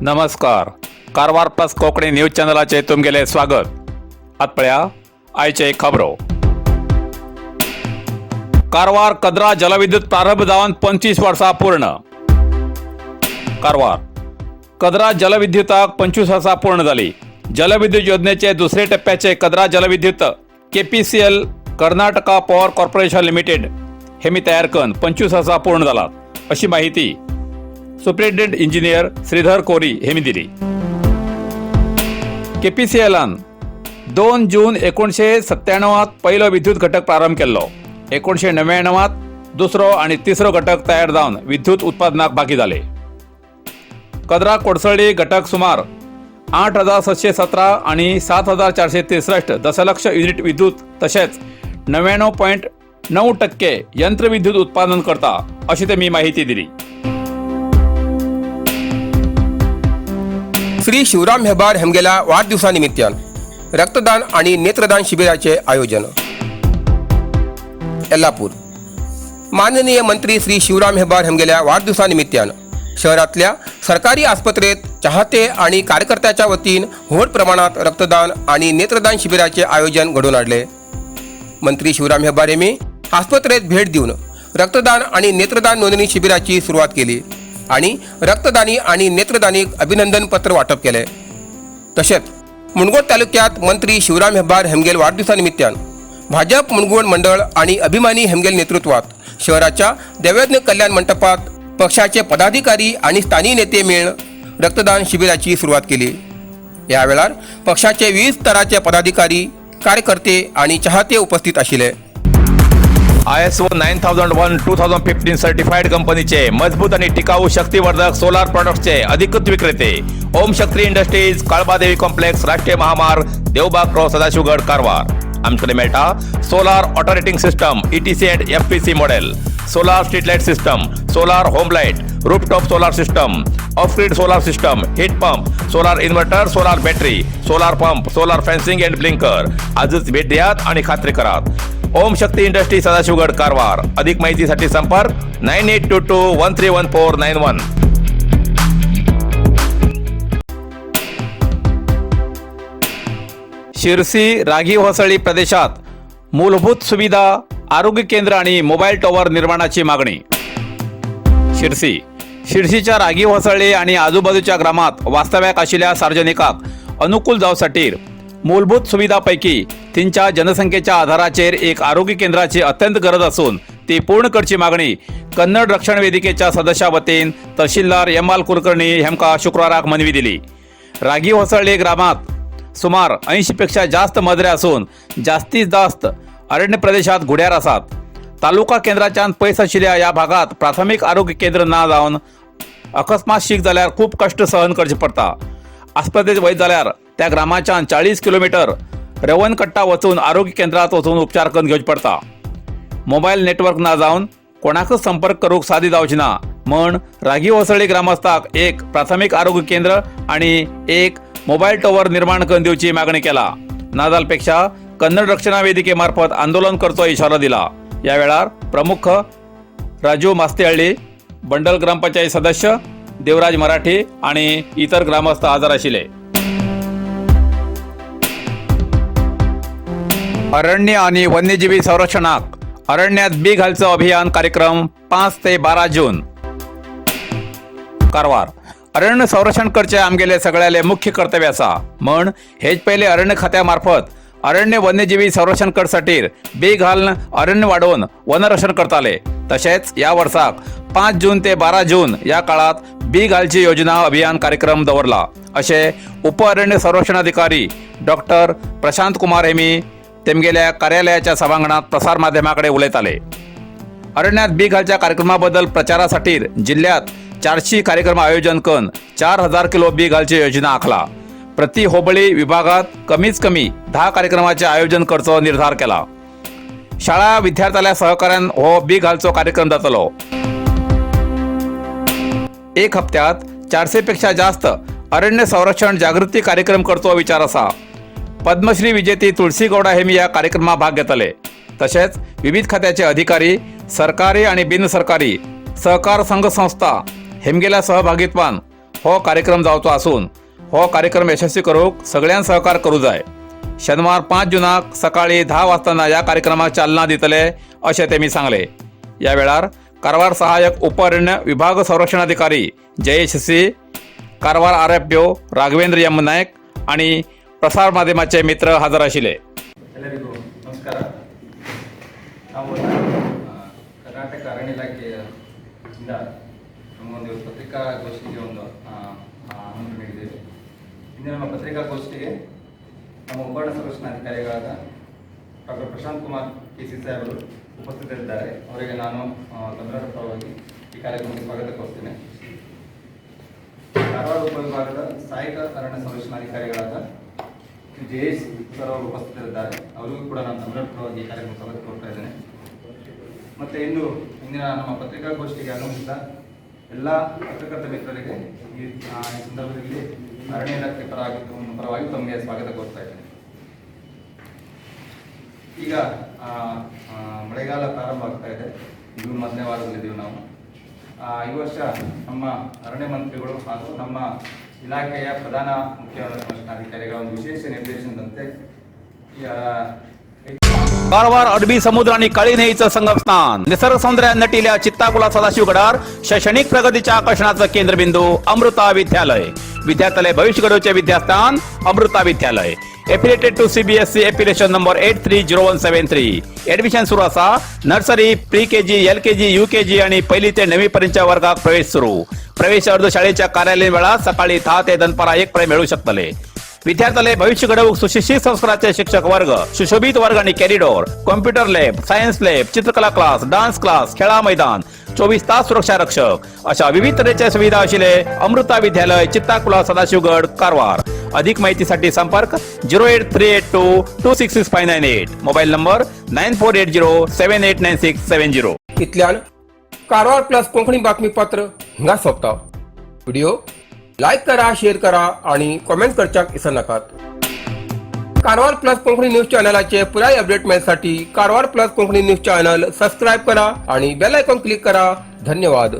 नमस्कार, Karwar plus Konkani news चॅनलाचे तुमगेले स्वागत. आत पळया आयचे खबरो. कारवार कद्रा जलविद्युत प्रारंभ जावन 25 वर्सां पूर्ण. कारवार कद्रा जलविद्युताक 25 वर्सां पूर्ण जाली. जलविद्युत योजनेचे दुसरे टप्प्याचे कद्रा जलविद्युत KPCL, Karnataka power corporation limited हे मी तयार करून 25 वर्सां पूर्ण जालात, अशी माहिती सुप्रिंटेंडंट इंजिनियर श्रीधर कोरी हेमी दिली. केपीसीएलान 2 जून 1997त पहिलो विद्युत घटक प्रारंभ केल्लो. 1999त दुसरो आणि तिसरो घटक तयार जावन विद्युत उत्पादनाक बाकी जाले. कद्रा कोडसळी घटक सुमार 8717 आणि 7463 दशलक्ष युनिट विद्युत तसेच 99.9% यंत्रविद्युत उत्पादन करता, अशी ते मी माहिती दिली. श्री शिवराम हेब्बार हेमगेल्या वाढदिवसा निमित्तान रक्तदान आणि नेत्रदान शिबिराचे आयोजन. येल्लापूर. माननीय मंत्री श्री शिवराम हेब्बार हेमगेल्या वाढदिवसा निमित्तान शहरातल्या सरकारी आस्पत्रेत चाहते आणि कार्यकर्त्याच्या वतीन व्हड प्रमाणात रक्तदान आणि नेत्रदान शिबिराचे आयोजन घडोवन हाडले. मंत्री शिवराम हेब्बार यांनी आस्पत्रेत भेट दिवन रक्तदान आणि नेत्रदान नोंदणी शिबिराची सुरुवात केली आणि रक्तदानी आणि नेत्रदानीक अभिनंदन पत्र वाटप केले. तसेच मुनगोड तालुक्यात मंत्री शिवराम हेब्बार हेमगेल वाढदिवसानिमित्तान भाजप मुनगोड मंडळ आणि अभिमानी हेमगेल नेतृत्वात शहराच्या दैवज्ञ कल्याण मंडपात पक्षाचे पदाधिकारी आणि स्थानिक नेते मेळून रक्तदान शिबिराची सुरुवात केली. या वेळार पक्षाचे विविध स्तराचे पदाधिकारी, कार्यकर्ते आणि चाहते उपस्थित आशिल्ले. ISO 9001:2015 certified कंपनीचे मजबूत आणि टिकाऊ शक्तिवर्धक सोलार प्रॉडक्ट्सचे अधिकृत विक्रेते, ओम शक्ती इंडस्ट्रीज, काळबादेवी कॉम्प्लेक्स, राष्ट्रीय महामार्ग, देवबाग क्रॉस, सदाशिवगड, कारवार. आमच्याकडे मेळटा solar alternating system, ETC and FPC model, solar street light system, solar home light, rooftop solar system, off grid solar system, heat pump, solar inverter, solar battery, solar pump, solar fencing and blinker. आजच भेट द्यात आणि खात्री करात. ओम शक्ती industry, Sadashivgad, Karwar. अधिक माहितीसाठी संपर्क 9822131491. शिरसी रागी होसळी प्रदेशात मूलभूत सुविधा, आरोग्य केंद्र आणि मोबाईल टॉवर निर्माणाची मागणी. शिरसी. शिरसीच्या रागी होसळी आणि आजूबाजूच्या ग्रामात वास्तव्याक आशिल्ल्या सार्वजनिकाक अनुकूल जावसाठी मूलभूत सुविधापैकी थंयच्या जनसंख्येच्या आधाराचेर एक आरोग्य केंद्राची अत्यंत गरज असून ती पूर्ण करची मागणी कन्नड रक्षण वेदिकेच्या सदस्या वतीन तहसीलदार एम आर कुलकर्णी हेमका शुक्राराक मनवी दिली. रागी होसळी ग्रामात सुमार 80 पेक्षा जास्त मजरे असून जास्तीत जास्त अरण्य प्रदेशात घुड्यार आसात. तालुका केंद्राच्यान पयस आशिल्ल्या ह्या भागात प्राथमीक आरोग्य केंद्र ना जावन अकस्मात शीक जाल्यार खूब कश्ट सहन करचे पडटा. आस्पत्रेत वयत जाल्यार त्या ग्रामाच्यान 40 किलोमिटर रेवनकट्टा वचून आरोग्य केंद्रात वचून उपचार करून घेवचे पडटा. मोबायल नेटवर्क ना जावन कोणाकच संपर्क करूंक सादी जावची ना म्हण रागी होसळी ग्रामस्थाक एक प्राथमीक आरोग्य केंद्र आणि एक मोबाईल टॉवर निर्माण करून दिवची मागणी केला. नाजालपेक्षा कन्नड रक्षणा वेदिके मार्फत आंदोलन करचो इशारो दिला. या वेळार प्रमुख राजू मास्तेहळ्ळी, बंडल ग्रामपंचायत सदस्य देवराज मराठी आणि इतर ग्रामस्थ हजर आशिल्ले. अरण्य आणि वन्यजीवी संरक्षणाक अरण्यात बी घालचो अभियान कार्यक्रम 5 ते 12 जून. कारवार. अरण्य संरक्षण करचे आमगेले सगळ्याले मुख्य कर्तव्य आसा म्हण हेच पयले अरण्य खात्या मार्फत अरण्य वन्यजीवी संरक्षण करसाठी बी घालून अरण्य वाडोवन वनरक्षण करताले. तशेंच या वर्साक 5 जून ते 12 जून या काळात बी घालची योजना अभियान कार्यक्रम दवरला, अशें उप अरण्य संरक्षणाधिकारी डॉक्टर प्रशांत कुमार हेमी तेमगेल्या कार्यालयाच्या सभांगणात प्रसार माध्यमाकडे उलयताले. अरण्यात बी घालच्या कार्यक्रमाबद्दल प्रचारासाठी जिल्ह्यात 400 कार्यक्रम आयोजन करून 4000 किलो बी घालची योजना आखला. प्रति होबळी विभागात कमीत कमी 10 कार्यक्रमाचे आयोजन करचो निर्धार केला. शाळा विद्यार्थ्याल्या सहकार्यान हो बी घालचो कार्यक्रम जातलो. एक हप्त्यात 400 पेक्षा जास्त अरण्य संरक्षण जागृती कार्यक्रम करचो विचार आसा. पद्मश्री विजेती तुळसी गौडा हेमी या कार्यक्रमात भाग घेतले. तसेच विविध खात्याचे अधिकारी, सरकारी आणि बिनसरकारी सहकार संघ संस्था हेमगेल्या सहभागित्वान हो कार्यक्रम जावचो आसून हो कार्यक्रम यशस्वी करूंक सगळ्यान सहकार करूं जाय. शेनवार 5 जुनाक सकाळी 10 वाजताना ह्या कार्यक्रमाक चालना दितले अशें तेमी सांगले. या वेळार कारवार सहाय्यक उपअरण्य विभाग संरक्षणाधिकारी Jayesh C, Karwar RFO Raghavendra M Naik आणि प्रसार माध्यमाचे मित्र हजर आशिल्ले. ಎಲ್ಲರಿಗೂ ನಮಸ್ಕಾರ. ನಾವು ಕರ್ನಾಟಕ ಅರಣ್ಯ ಇಲಾಖೆಯಿಂದ ನಮಗೊಂದು ಇವತ್ತು ಪತ್ರಿಕಾಗೋಷ್ಠಿಗೆ ಒಂದು ಆಮಂತ್ರಣ ನೀಡಿದ್ದೇವೆ. ಇಂದು ನಮ್ಮ ಪತ್ರಿಕಾಗೋಷ್ಠಿಗೆ ನಮ್ಮ ಉಪಅರಣ್ಯ ಸಂರಕ್ಷಣಾಧಿಕಾರಿಗಳಾದ ಡಾಕ್ಟರ್ ಪ್ರಶಾಂತ್ ಕುಮಾರ್ ಕೆ.ಸಿ. ಸಾಹೇಬರು ಉಪಸ್ಥಿತರಿದ್ದಾರೆ. ಅವರಿಗೆ ನಾನು ತಮ್ಮೆಲ್ಲರ ಪರವಾಗಿ ಈ ಕಾರ್ಯಕ್ರಮಕ್ಕೆ ಸ್ವಾಗತ ಕೋರ್ತೇನೆ. ಧಾರವಾಡ ಉಪವಿಭಾಗದ ಸಹಾಯಕ ಅರಣ್ಯ ಸಂರಕ್ಷಣಾಧಿಕಾರಿಗಳಾದ ಜಯೇಶ್ ಸರ್ ಅವರು ಉಪಸ್ಥಿತರಿದ್ದಾರೆ. ಅವರಿಗೂ ಕೂಡ ನಾನು ತಮ್ಮೆಲ್ಲರ ಪರವಾಗಿ ಈ ಕಾರ್ಯಕ್ರಮ ಸ್ವಾಗತ ಕೋರ್ತಾ ಇದ್ದೇನೆ. ಮತ್ತು ಇಂದಿನ ನಮ್ಮ ಪತ್ರಿಕಾಗೋಷ್ಠಿಗೆ ಆಗಮಿಸಿದ ಎಲ್ಲ ಪತ್ರಕರ್ತ ಮಿತ್ರರಿಗೆ ಈ ಸಂದರ್ಭದಲ್ಲಿ ಅರಣ್ಯ ಇಲಾಖೆ ಪರವಾಗಿ ತಮಗೆ ಸ್ವಾಗತ ಕೋರ್ತಾ ಇದ್ದೇನೆ. ಈಗ ಆ, ಆ, ಮಳೆಗಾಲ ಪ್ರಾರಂಭ ಆಗ್ತಾ ಇದೆ. ಜೂನ್ ಮೊದಲನೇ ವಾರದಲ್ಲಿದ್ದೀವಿ ನಾವು. ಈ ವರ್ಷ ನಮ್ಮ ಅರಣ್ಯ ಮಂತ್ರಿಗಳು ಹಾಗೂ ನಮ್ಮ ಇಲಾಖೆಯ ಪ್ರಧಾನ ಮುಖ್ಯ ಅರಣ್ಯ ಸಂರಕ್ಷಣಾಧಿಕಾರಿಗಳ ಒಂದು ವಿಶೇಷ ನಿರ್ದೇಶನದಂತೆ ಈ, कारवार अरबी समुद्र आणि काळी न्हंयीचं संगमस्थान, निसर्ग सौंदर्यात नटिल्या चित्ताकुला सदाशिवगडार शैक्षणिक प्रगतीच्या आकर्षणाचं केंद्रबिंदू अमृता विद्यालय. विद्यार्थ्यालय भविष्य घडवचे विद्यास्थान अमृता विद्यालय. Affiliated to CBSE, affiliation number 830173. Admission सुरू असा. Nursery, pre KG, LKG, UKG आणि पहिली ते नववी पर्यंतच्या वर्गात प्रवेश सुरू. प्रवेश अर्ज शाळेच्या कार्यालयीन वेळात सकाळी 10 ते दनपारा 1 पर्यंत मिळू शकतले. विद्यार्थ्याले भविष्य घडवूक सुशिक्षित संस्काराचे शिक्षक वर्ग, सुशोभित वर्ग आणि corridor, computer lab, science lab, चित्रकला क्लास, डान्स क्लास, खेळा मैदान, 24 तास सुरक्षा रक्षक अशा विविध तऱ्हेच्या सुविधा असलेले अमृता विद्यालय, चित्ताकुला, सदाशिवगड, कारवार. अधिक माहितीसाठी संपर्क 08382 266598, mobile number 9480789670. इतल्यान कारवार प्लस कोंकणी बातमीपत्र हिंगा सोंपता. व्हिडिओ लायक करा, शेअर करा आणि कॉमेंट करच्याक विसरनाकात. कारवार प्लस कोंकणी न्यूज चॅनलाचे पुराय अपडेट मेळसाठी Karwar plus Konkani news channel subscribe करा आणि बेल आयकॉन क्लिक करा. धन्यवाद.